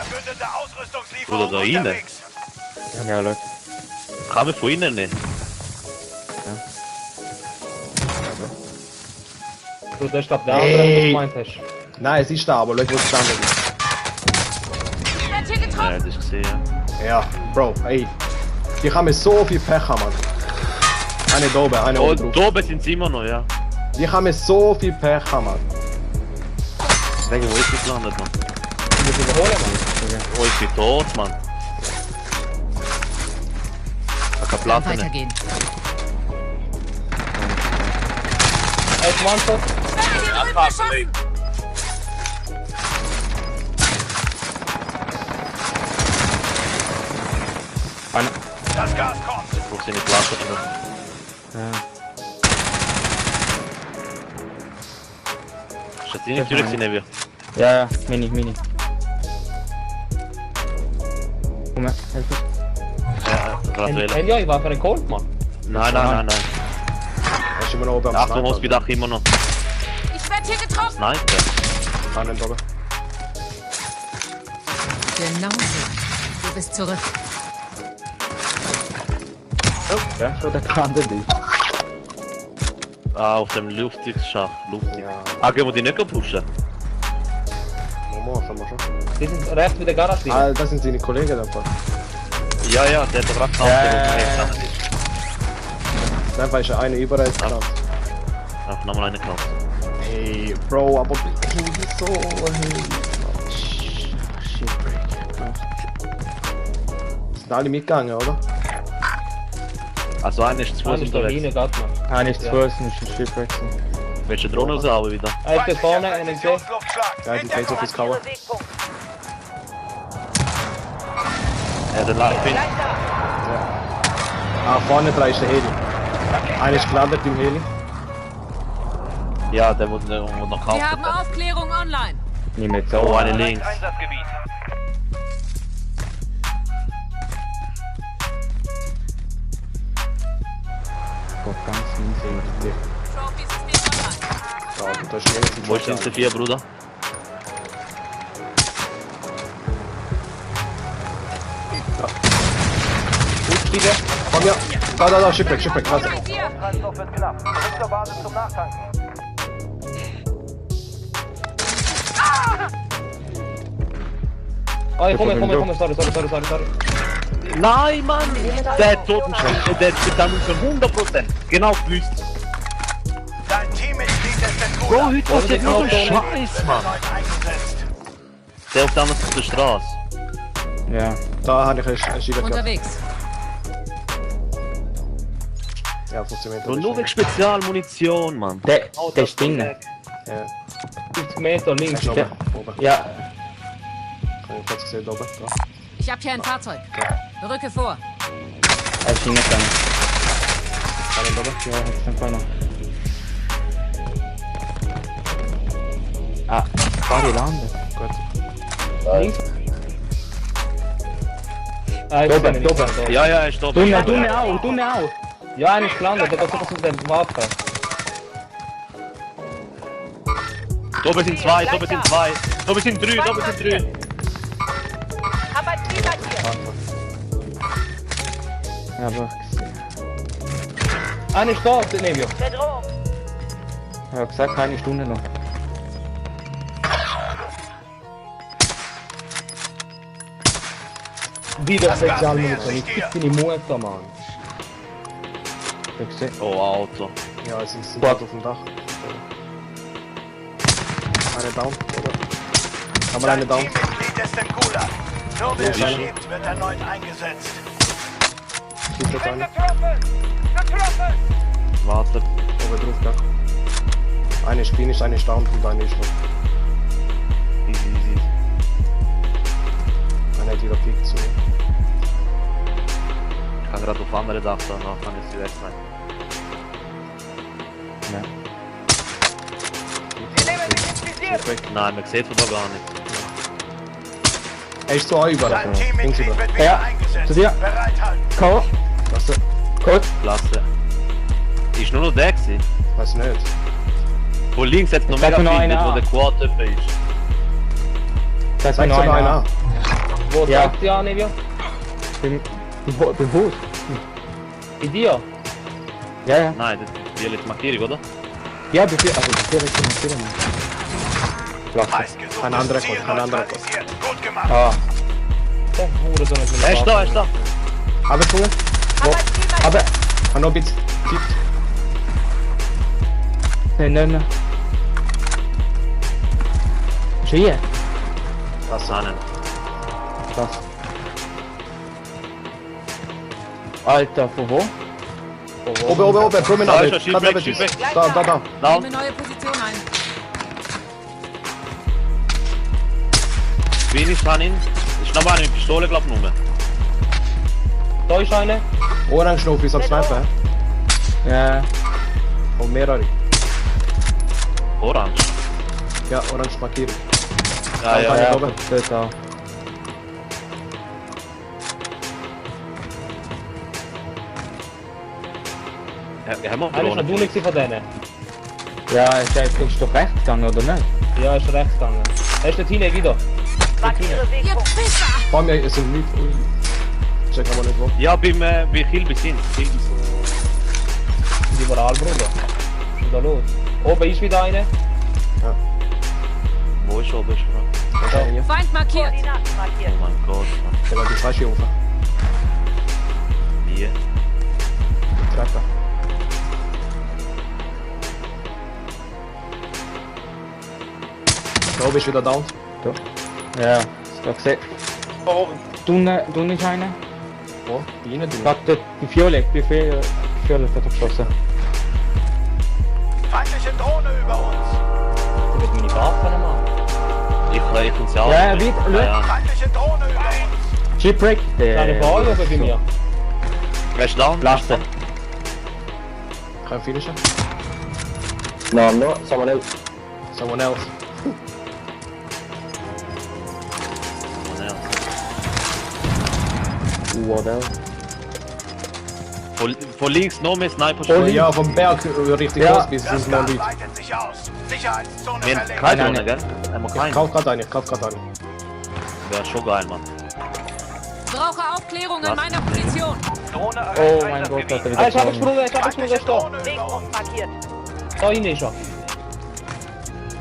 Verbündete Ausrüstungslieferung Oder da innen. unterwegs. Ja, Leute. Kann man von innen nicht. Du, das ist glaub der andere, den du gemeint hast. Nein, es ist da, aber schau, wo es gestanden ist. Ich werde hier Ja, getroffen. das ist gesehen, ja. Ja, Bro, ey. Die haben so viel Pech haben, Mann. Eine da oben, eine Oh, oben drauf. da oben sind sie immer noch, ja. Die haben so viel Pech haben, Mann. Wegen, wo ist das gelandet, Mann? Du musst überholen, Mann. Oh, ich bin tot, Mann. Ich kann Platte nicht. Weitergehen. Er ist One-Shot. Ich werde hier drüben geschossen. Das Gas kommt. Ich brauch seine Platte nicht. Ist das nicht zurück, Nevia? Ja, Mini. Komm her, helf mir. Ja, gerade wählen. Hey, ja, ich war für einen Colt, Mann. Nein. Er ist immer noch oben am Achtung, Schrank, Hospidach immer noch. Ich werde hier getroffen. Nein, Einen da oben. Genau so. Du bist zurück. Ja, schon der Kante dich. Ah, auf dem Luftschacht. Ja, Ah, gehen wir die nicht pushen? machen wir schon. Die sind rechts mit der Garage. Ah, das sind seine Kollegen einfach. Ja, der hat doch gerade gekauft, Einfach ist ja eine überall geknallt. Ach, nochmal eine gekauft. Hey, Bro, aber wieso? Hey. Shitbreak. Sind alle mitgegangen, oder? Also einer ist zu Fuß Einer ist da rein, unterwegs. geht man. Ah, nicht zu Fuß, ist ein Shipwreck. Willst du die Drohne raushauen wieder? Er ist da vorne, einen gesehen. Präzisionsluftschlag. Ja, die geht so fürs Cover. Ja, der Laufwind. Ah, vorne drei ist der Heli. Einer ist gelandet im Heli. Ja, der wurde noch gekauft. Wir haben Aufklärung online. Nimm jetzt Oh, auch. eine links. Einsatzgebiet. Gott, ganz easy. Trophy-System online. Ja, da ist nirgends Wo ist denn C4, Bruder? Aussteigen. Komm her. Da, Shipwreck, klasse. Bei dir. Treibstoff wird knapp. Zurück zur Basis zum Nachtanken. Ah, ich komme, sorry. Nein, Mann! Der hat Totenschlag. Der hat damit für 100%. Genau gewusst. Dein Teammitglied ist der Bro, Cooler. heute passiert nur ein Scheiß, Mann. Erneut eingesetzt. Der auf der anderen Seite der Straße. Ja, da habe ich einen Schieber gehabt. Unterwegs. Ja, 15 Meter. Bro, nur wegen Spezialmunition, Mann. Der ist drin. Ja, 50 Meter links. ist oben. Oben. Ja, Kann ich kurz gesehen, da oben. Da. Ich habe hier ein Fahrzeug. Rücke vor. er ist hingegangen. Einen da oben. Ja, jetzt ein kleiner. Ah, Body landet. Gut. Links. Ah, ich Dober, sehe ihn nicht. Dober. Ja, er ist da. Dunne auch. Ja, einer ist gelandet, der geht sogar zu dem Waffe. Da oben sind zwei. Da oben sind drei. Hab ein Ziel markiert. Ja, aber gesehen. Einer ist da, Nevio. Bedrohung. Ich hab gesagt, keine Stunde noch. Wieder Spezialmunition. Ich fick deine Mutter, Mann. Ich hab gesehen. Oh, Auto. Ja, es sind dort auf dem Dach. Eine down, oder? Haben wir eine Dein down? Teammitglied ist der Cooler. Nur wer Ja. überlebt, wird erneut eingesetzt. Schießt jetzt eine. Warte. Oben drauf, da. Eine ist finished, eine ist down und eine ist noch. Easy. Eine hat wieder Pick zu. Ich kann gerade auf andere Dach, danach kann ich sie weg sein. Ja. Nein, man sieht von da gar nicht. Er ist zu euch über. Dein Links Teammitglied über. wird wieder Ja, eingesetzt. zu dir. Bereithalten. Ko, Was? gut. Klasse. Ist nur noch der gewesen. Weiß nicht. Wo links jetzt noch Sag mega mir noch viel, einen dort wo an. der Quad ist. Da ist Zeig noch dir noch einen einer. an. Wo Ja. zeigt die an, Nevio? Beim Haus. Bei dir? Ja, ja. Nein, das ist die letzte Markierung, oder? Ja, bei dir. Also bei dir ist es natürlich. Klasse. Ausgesuchtes Ein anderer Ziel Code, ein anderer neutralisiert. Gut gemacht. Ah, Der Hurensohn ist mit Er ist da, er ist da. Arbeitshunger? Aber aber. Kann noch ein bisschen. Gibt. Nein. Ski. Das Nein, nein. Das. Alter, von wo? Oben, Da Promenade. ist er, schieb Gerade weg, neben schieb dich. weg. Da. Down. nehme neue Position ein. Wenig dran hin. Ist noch mal eine Pistole, glaub ich, nur. Da ist einer. Orange ist am Sniper. Ja. Und mehrere. Orange. Ja, orange markiert. Ja, ja. Ja, oben. dort auch. Ja, haben wir Einer ist noch verloren. du nicht von denen. Ja, ist doch rechts gegangen, oder nicht? Ja, ist rechts gegangen. Er ist dort hinten wieder. Ihr Pisser! Vor mir sind nicht. Ui. Check aber nicht wo. Ja, bei Kilby sind. Überall, Bruder. Was ist da los? Oben ist wieder einer. Wo ist oben? Da ist einer hier. Feind markiert. Oh mein Gott, Mann. Der war die falsche Ufer. Wie? Treppe. Da oben ist wieder down. Ja, ist da gesehen. Oh. Du ist einer. Wo? Die innen drin. Gerade dort, die Violet hat er geschossen. Feindliche Drohne über uns. Der wird meine Waffe machen. Ich kann sie auch. Ja, wieder, schau. Ja. Feindliche Drohne über uns. Shipwreck. Kleine Ball oben bei mir. Wer ist down? Laste. Kein Finisher. No, someone else. Someone else. What else? Von links noch mehr Sniper. Oh, ja, vom Berg richtig Ja. groß bis Das sind noch Gas Leute. weitet sich aus. Sicherheitszone Wir haben verlegt. keine Nein, Drohne, nein. gell? Haben wir Ich keine. kauf grad eine. Wäre schon geil, Mann. Brauche Aufklärung Was? in meiner Position. Drohne erreicht Oh mein Einsatz Gott, hat er gewiesen. wieder Er ist gewonnen. abgesprungen, er ist abgesprungen, er ist da. Drohne über uns. Da hinten ist er.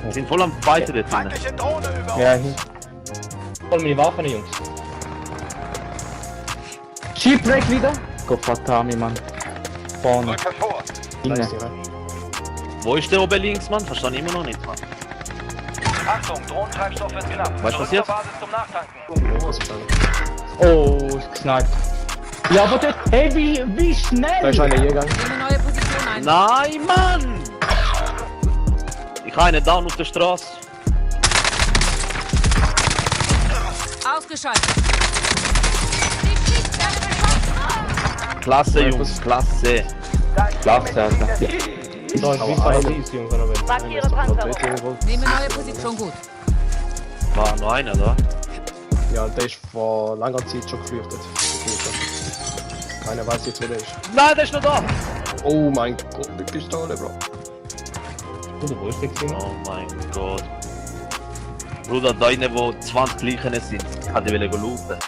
Wir sind voll am Fighten dort drin. Feindliche Drohne über uns. Ja, hier. Voll meine Waffen, Jungs. Shipwreck wieder? Gott verdammt, Mann. Vorne. Rücke vor. Da Innen. ist die, ne? Wo ist der oben links, Mann? Verstehe ich immer noch nicht, Mann. Achtung, Drohnentreibstoff wird knapp. Weißt du, was jetzt? Basis zum Nachtanken. Oh, was ist da? Oh, ist gesniped. Ja, aber dort, hey, wie schnell? Da ist einer hier gegangen. Nehme neue Position ein. Nein, Mann! Ich habe einen down auf der Straße. Ausgeschaltet. Die Schießt werden beschossen. Klasse, Jungs, klasse. Klasse, Alter. Da ist Aber wie eine. Paradies, Jungs, wenn er will. Markiere Panzerung. Nehme neue Position gut. War noch einer da. Ja, der ist vor langer Zeit schon geflüchtet. Keiner weiß jetzt, wo der ist. Nein, der ist noch da! Oh mein Gott, die Pistole, Bro. Bruder, wo ist der gewesen? Oh mein Gott. Bruder, da innen, wo 20 Leichen sind, hat ich looten.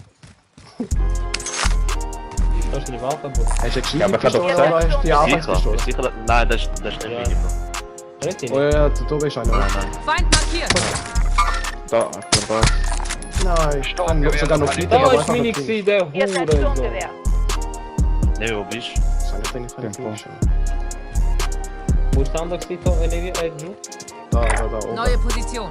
Da ist deine Waffe, Bruder. Hast du eine Ja, aber ich hab doch Pistole oder hast du die Sicher? Arbeitspistole? Bist sicher? Nein, das ist nicht Ja. meine, Bro. Hört ihr Oh nicht? ja, da ist einer. Nein, nein. Feind markiert. Da, auf der Bar. Nein, kann sogar noch fliegen, Da aber ist einfach meine noch fliegen. gewesen, der Hurensohn. Ne, wo bist du? Seine Training kann ich Ja, nicht. Wo ist der andere gewesen, Drew? Da, oben. Neue Position.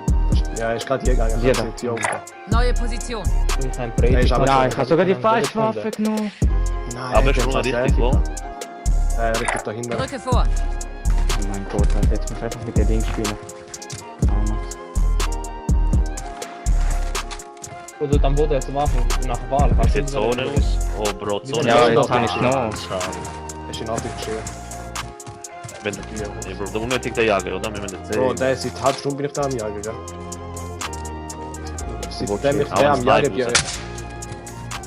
Ja, er ist gerade hier gegangen. Hier, Also da. jetzt hier oben. Neue Position. Ich habe Der ist aber Nein, ich habe sogar die Nein, falsche der Waffe genommen. Nein, Aber der ist schon fast richtig, wo? Richtig dahinter. Drücke vor. Oh mein Gott, Alter, jetzt muss ich einfach mit der Ding spielen. Oder dann wurde er zu Waffen nach der Wahl. Wie sieht Zone aus? Oh, Bro, Zone. Ja, Ja, jetzt habe ich Ah, noch. schade. Ist in Artig geschehen. Wenn der, Bro, der unnötig der Jager, oder? Wir müssen Bro, sehen. der seit einer halben Stunde bin ich da am Jagen, gell? Seitdem ich Aber der am das Jagen Sniper bin.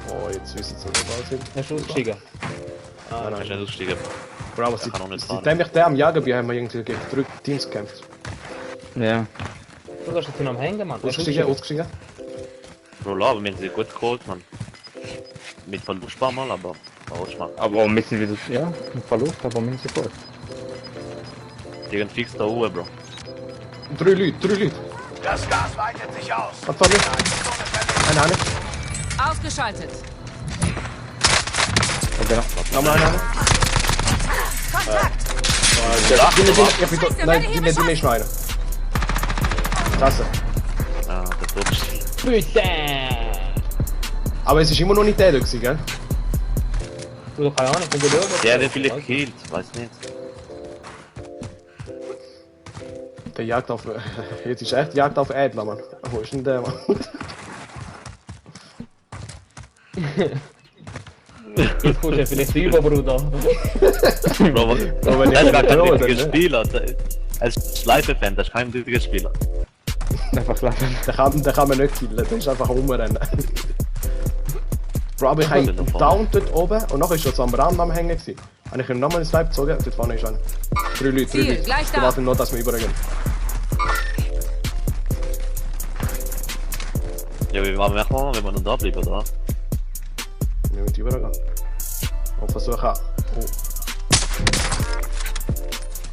Oh, jetzt wissen sie, wo wir da sind. Er ist ausgestiegen. Ah, nein. Ist nicht ausgestiegen. Bro, aber kann auch nicht fahren. seitdem ich der am Jagen bin, haben wir irgendwie gegen 3 Teams gekämpft. Ja. Du hast jetzt ihn am Hängen, Mann. Er ist Ausgestiegen, ausgestiegen. Bro, aber wir haben sie gut geholt, man. Mit Verlust paar Mal, aber auch mal. Aber müssen wir das, ja, ein Verlust, aber müssen sie gut. Gegen fix da Ruhe, Bro. 3 Leute. Das Gas weitet sich aus. Was soll ich? Eine. Ausgeschaltet. Oder? Nochmal eine. Kontakt. Nein, gib mir die nicht noch eine. Klasse. Ah, der Tod ist. Bitte! Aber es ist immer noch nicht der gewesen, gell? Bruder, keine Ahnung, komm wieder Der wird vielleicht gekillt, weiß nicht. Der Jagd auf... Jetzt ist echt Jagd auf Ädler, Mann. Wo ist denn der, Mann? Jetzt kommst du ja vielleicht rüber, Bruder. Bro, wenn der ist gar kein Bro, richtiger dann, ne? Spieler. Als Schleife-Fan, das ist kein richtiger Spieler. Einfach lachen. Der kann man nicht killen, der ist einfach rumrennen. Bro, aber ich habe ihn down dort oben und nachher ist er so am Rand am Hängen gewesen. Habe ich ihm nochmal ins Snipe gezogen, dort vorne ist einer. 3 Leute. Ziel, gleich Die da. warten nur, dass wir übergehen. Ja, wie machen wir, wenn wir noch da bleiben, oder? Wir müssen übergehen. Und versuchen... Oh.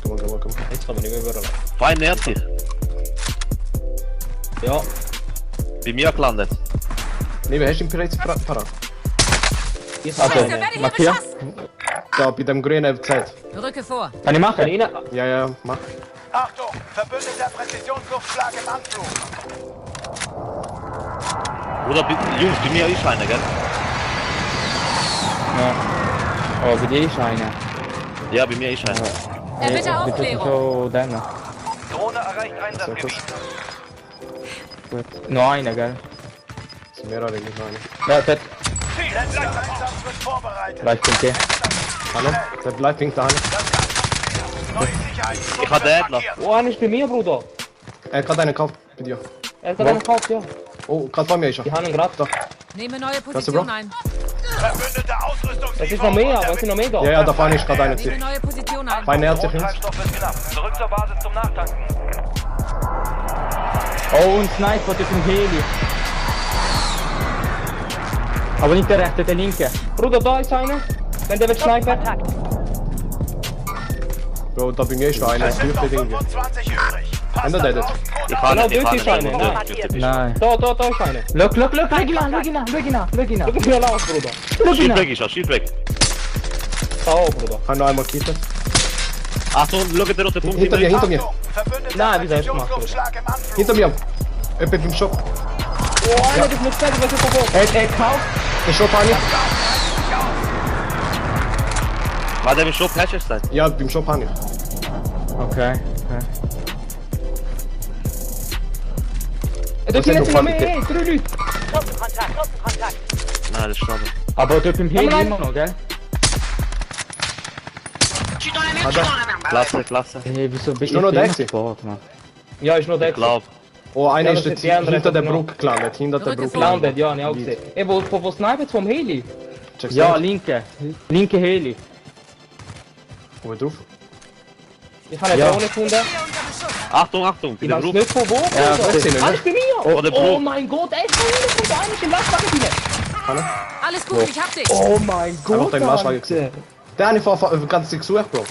Komm on. Jetzt kann man nicht mehr überall. Fein nähert sich. Ja, Bei mir gelandet. Nee, wer hast du den bereits parat? ich Also, habe Werde hier Markier? beschossen. Da, bei dem grünen Zelt. Rücke vor. Kann ich machen? rein. Ja, mach. Achtung, verbündeter Präzisionsluftschlag im Anflug. Oder Jungs, bei mir ist einer, gell? Ja. Oh, bei dir ist einer. Ja, bei mir ist einer. Bitte Aufklärung. So, dann. Drohne erreicht Einsatzgebiet. Gut. Noch einer, gell? Das sind mehrere, nicht nur eine. Ja, das Letzter Einsatz wird vorbereitet. vielleicht okay. Hallo? Der bleibt hinter einer. Neue Sicherheit. Ich hatte Ädler. Oh, einer ist bei mir, Bruder. Er hat gerade einen gekauft, bei dir. Er hat gerade einen gekauft, ja. Oh, gerade bei mir ist er. Die haben ihn gerade. Da. Nehme neue Bro? Position ein. Verbündete Ausrüstung. Es ist noch mehr, aber es sind noch mehr da. Ja, da vorne ist gerade einer. Nehme neue Position ein. Fein nähert sich uns. Treibstoff wird knapp. Zurück zur Basis zum Nachtanken. Oh, ein Sniper durch den Heli. Aber nicht der rechte, der linke. Bruder, da ist einer. Wenn der wird snipen. Bro, da bei mir ist noch einer. Das Es sind noch dürfte irgendwie. 25 übrig. Haben wir den? Ich habe Genau, ich dort habe ist einer. Nein. Da ist einer. Look, schau ihn an. Guck mir raus, Bruder. Schild weg ist er, Schild weg. Da auch, Bruder. Kann noch einmal kitten. Achtung, schau der rote Punkt Hinter mir. Achtung, verbündeter Nein, wie soll ich das machen? Präzisionsluftschlag im Anflug. Hinter mir. Jemand im Shop. Oh, einer, das muss zeigen, was ist verboten. Er kauft. Der Shop habe ich. War der im Shop Patches sein? Ja, beim Shop habe ich. Okay. Da sind sind noch noch mehr, 3 Leute. Nein, das ist schade. Aber dort im Heli immer noch, gell? Klasse. Hey, wieso bin ich nur noch der immer gewesen? sofort, Mann? Ja, ist noch der. Ich glaub. Oh, einer Ja, ist das jetzt sind die anderen, hinter der das sind Brücke gelandet. Hinter der Rücke Brücke vor. Landet, ja, ne, auch gesehen. Ey, wo snipert vom Heli? Checkst Ja, du? linke. Linke Heli. Wo drauf? Ich habe eine Ja. Drohne gefunden. Achtung, bei Ich der weiß Brücke. nicht von wo. Ja, Bruder. das ist ihn, ne? Alles bei mir. Oh, der Bro. Oh mein Gott, er ist bei mir gefunden. Einer ist im Lastwagen drin. Alles gut, ich hab dich. Oh mein Einfach Gott. den Lastwagen gesehen. Der habe ich vor ganz gesucht, Bro.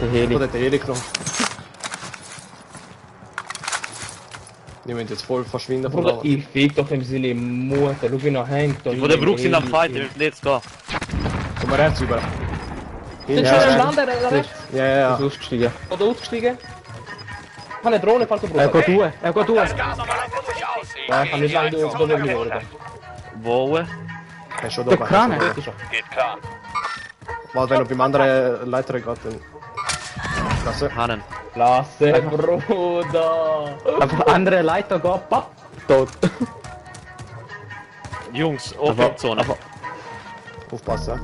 Der Heli. Oder der Heli genommen. Die müssen jetzt voll verschwinden von Bruder, da. ich fick doch dem seine Mutter. Schau, wie er hängt. Die von der Brücke sind am Fight, wir müssen jetzt gehen. Komm mal rechts rüber. Sind Ja, schon ja. am Land, der rechts? Ja. Ist ausgestiegen. Oder ausgestiegen? Ich habe eine Drohne, falls du Er brauchst. geht durch. Er geht durch. Das Gas weitet sich aus. Ja, ich kann nicht lange durch, da wirklich, Bruder. Wo? Er ist schon da Der oben. Krane. Dort ist er. Geht klar. Warte, wenn er beim anderen Leiter gerade dann... Klasse. Hannen. Klasse, Bruder. Einfach andere Leiter geht, papp, tot. Jungs, Offensive. Aufpassen.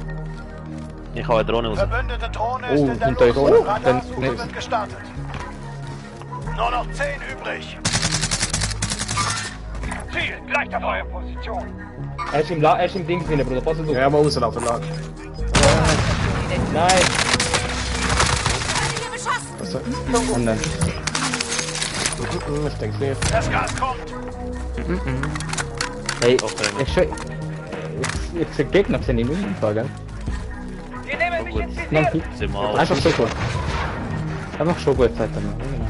Ich hau eine Drohne raus. Verbündete Drohne Oh, ist in der hinter Luft. Drohne. Radar Dann- wird gestartet. Nur noch 10 übrig. Ziel, gleich auf eure Position. Er ist im Ding drin, Bruder. Pass auf. Ja, mal rauslaufen. Nein. Nein. Hier beschossen. Klasse. Und dann. Ich denke nicht. Das Gas kommt. Hey, Okay. ich sehe Gegner, sind in Unfall, gell? Noch nicht. Sind wir auf. Einfach so gut. Einfach schon gut, Zeit dann. Genau.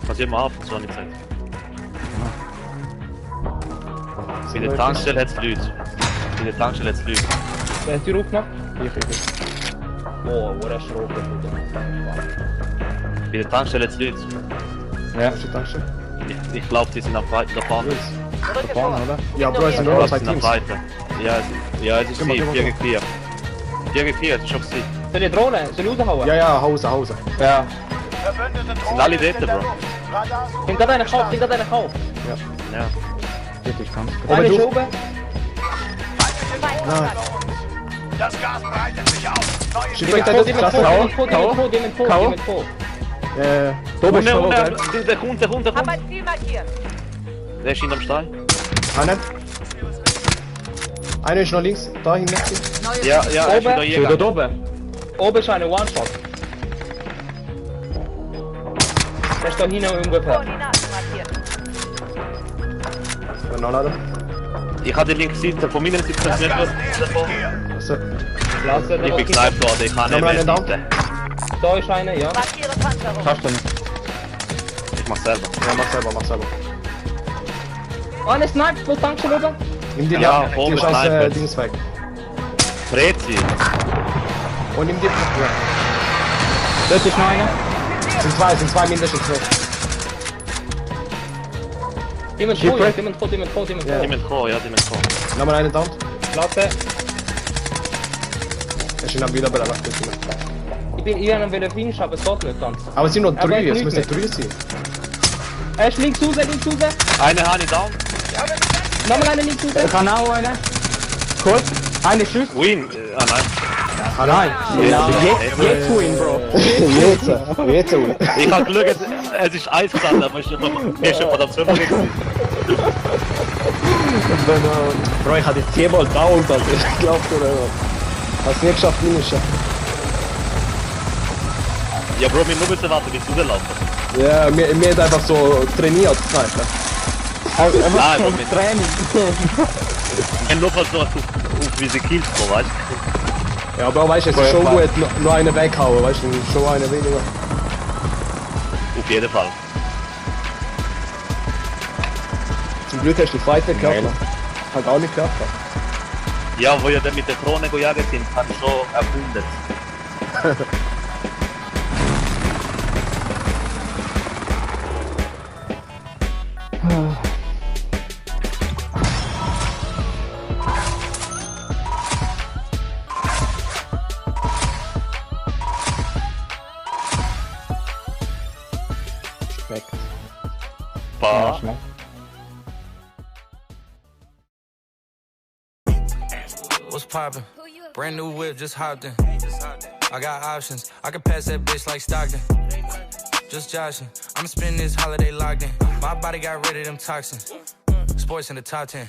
Was immer auf, so nicht Zeit. Bei der Tankstelle hat's Leute. Bei der Tankstelle hat's Leute. Wer hat die aufgenommen? Ich. Oh, wo er schrot. Bei der Tankstelle hat's Leute. Ja, Dankeschön. Ich glaube, die sind auf da vorne. da vorne, oder? Ja, Bro, es sind Ich nur noch glaube, zwei die sind auf Teams. Seite. Ja, es ist Geh mal, 4 geh mal, gegen 4. 4 gegen 4, das ist schon gesehen. Soll ich Drohne? Soll ich raushauen? Ja, Hause. Ja. Verbündete Sind Drohnen alle sind dort, Bro. Radar sucht Hinter deiner Kauf, hinter deiner Kauf. Ja. Wirklich ganz gut. Aber Eine du- ist oben. Das Gas breitet sich aus. Neue Schiff Signale- weg, das Klasse. Dementor. Da bist du Und gell? der kommt. Hab ein Ziel markiert. Der ist hinterm Stein. Einer. Einer ist noch links, da hinten. Neue Ja, er ist wieder Oben. hier. Dort oben. Oben ist eine One-Shot. Der ist da hinten ungefähr. Koordinaten markiert. Noch einer. Ich hatte die linke Seite von meiner Seite Das nicht Gas mehr. nähert sich hier. So. Klasse, Ich bin gesniped worden, ich kann nicht Nochmal mehr einen Down. Seite. Da ist eine, ja. Markiere Panzerung. Kannst du nicht. Ich mach selber. Ja, mach selber. Eine Snipe, wo tankst du oben? Nimm die Ja, die oben ist aus Sniper. Dings weg. Prezi. Und nimm die. Ja. Dort ist noch einer. Sind zwei mindestens. Jemand Shipwreck. vor, jemand vor. Die mit Ko, ja, die mit Ko. Nochmal einen down. Klasse. Er ist in der wieder bei der Nacht. Ich bin eher am Finish, aber es geht nicht ganz. Aber es sind noch Aber drei, es es genügt müssen nicht. drei sein. Er ist links raus. Eine Hani down. Nochmal eine links raus. Ich kann auch einen. Kurz. Eine Schuss. Win. Nein. Ah nein. Ja, jetzt win, Bro. Jetzt. Ich hab Glück, es ist Eis gestanden, aber ich bin schon von der Zimmer gewesen. Bro, ich hatte die 10-mal down, das ich glaub oder hast nicht geschafft, minus. Ja, Bro, wir nur müssen warten, bis du laufen. Ja, mir hat einfach so trainiert, weißt du. Nein, Bro, wir Training. haben nur so auf wie sie Kills, Bro, weißt du? Ja, aber weißt du, es ist schon gut, nur eine weghauen, weißt du, schon eine weniger. Auf jeden Fall. Zum Glück hast du die zweite gehabt. Hat auch nicht gehabt. Ja, wo ihr dann mit der Krone gejagen sind, hat schon erkundet. Weg. Pa. What's poppin'? Brand new whip, just hopped in. I got options. I can pass that bitch like Stockton. Just joshing. I'ma spend this holiday locked in. My body got rid of them toxins. Sports in the top 10.